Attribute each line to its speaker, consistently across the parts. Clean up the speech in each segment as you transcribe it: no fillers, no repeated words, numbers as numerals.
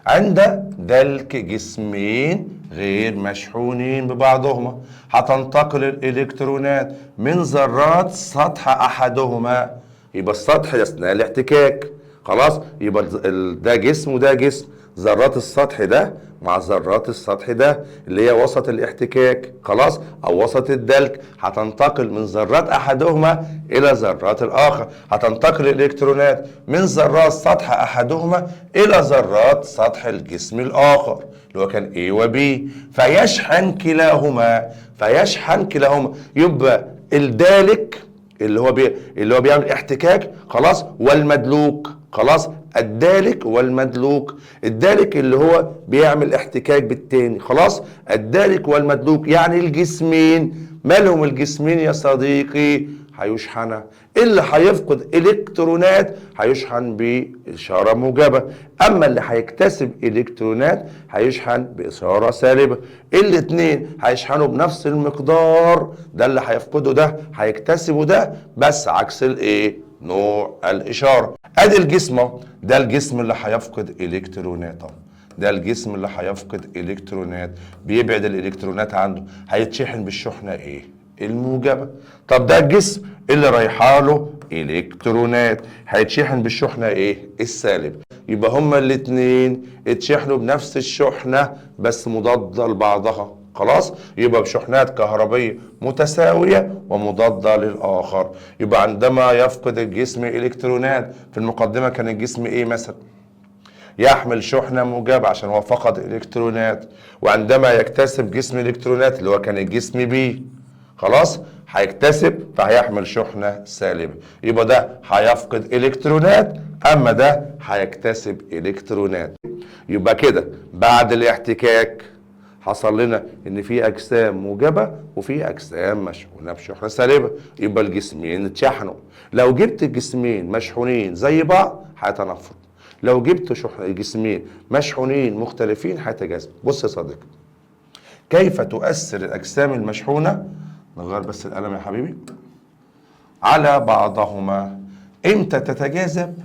Speaker 1: عند دلك جسمين غير مشحونين ببعضهما هتنتقل الالكترونات من ذرات سطح احدهما. يبقى السطح اثناء الاحتكاك، خلاص، يبقى ده جسم وده جسم، ذرات السطح ده مع ذرات السطح ده اللي هي وسط الاحتكاك، خلاص، او وسط الدلك، هتنتقل من ذرات احدهما الى ذرات الاخر. هتنتقل الالكترونات من ذرات سطح احدهما الى ذرات سطح الجسم الاخر اللي هو كان A و B، فيشحن كلاهما، فيشحن كلاهما. يبقى الدالك اللي هو بيعمل احتكاك، خلاص، والمدلوك، خلاص، الدالك والمدلوك، الدالك اللي هو بيعمل احتكاك بالتاني، خلاص، الدالك والمدلوك يعني الجسمين. مالهم الجسمين يا صديقي؟ هيشحن. اللي هيفقد الكترونات هيشحن باشارة موجبه، اما اللي هيكتسب الكترونات هيشحن باشارة سالبه. الاثنين هيشحنوا بنفس المقدار، ده اللي هيفقده ده هيكتسبه ده، بس عكس الايه؟ نوع الاشارة. ادي الجسم اهو، ده الجسم اللي هيفقد الكترونات اهو، ده الجسم اللي هيفقد الكترونات، بيبعد الالكترونات عنده، هيتشحن بالشحنه ايه؟ الموجبة. طب ده الجسم اللي رايحاله الكترونات هيتشحن بالشحنه ايه؟ السالب. يبقى هما الاتنين اتشحنوا بنفس الشحنة بس مضادة لبعضها، خلاص، يبقى بشحنات كهربيه متساوية ومضاده للاخر. يبقى عندما يفقد الجسم الكترونات، في المقدمة كان الجسم ايه مثلا؟ يحمل شحنة موجبة عشان هو فقد إلكترونات، وعندما يكتسب جسم إلكترونات اللي هو كان الجسم B، خلاص، هيكتسب فهيحمل شحنة سالبة. يبقى ده هيفقد إلكترونات، أما ده هيكتسب إلكترونات. يبقى كده بعد الاحتكاك حصل لنا إن في أجسام موجبة وفي أجسام مشحونة بشحنة سالبة، يبقى الجسمين اتشحنوا. لو جبت جسمين مشحونين زي بعض هيتنافروا، لو جبت جسمين مشحونين مختلفين هيتجاذبوا. بص يا صديقي، كيف تؤثر الأجسام المشحونة، نغير بس القلم يا حبيبي، على بعضهما؟ امتى تتجاذب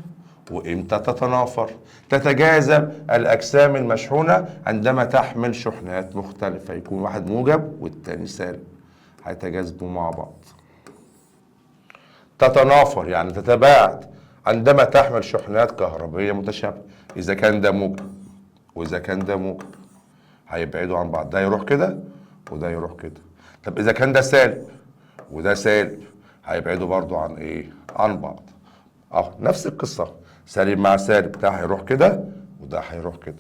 Speaker 1: وامتى تتنافر؟ تتجاذب الأجسام المشحونة عندما تحمل شحنات مختلفة، يكون واحد موجب والتاني سالب، هيتجاذبوا مع بعض. تتنافر يعني تتباعد عندما تحمل شحنات كهربية متشابهة، إذا كان ده موجب وإذا كان ده موجب هيبعدوا عن بعض، ده يروح كده وده يروح كده. طب إذا كان ده سالب وده سالب هيبعدوا برضو عن إيه؟ عن بعض. أهو نفس القصة، سالب مع سالب ده هيروح كده وده هيروح كده.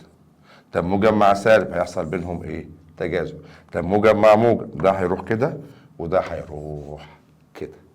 Speaker 1: طب موجب مع سالب هيحصل بينهم إيه؟ تجاذب. طب موجب مع موجب ده هيروح كده وده هيروح كده.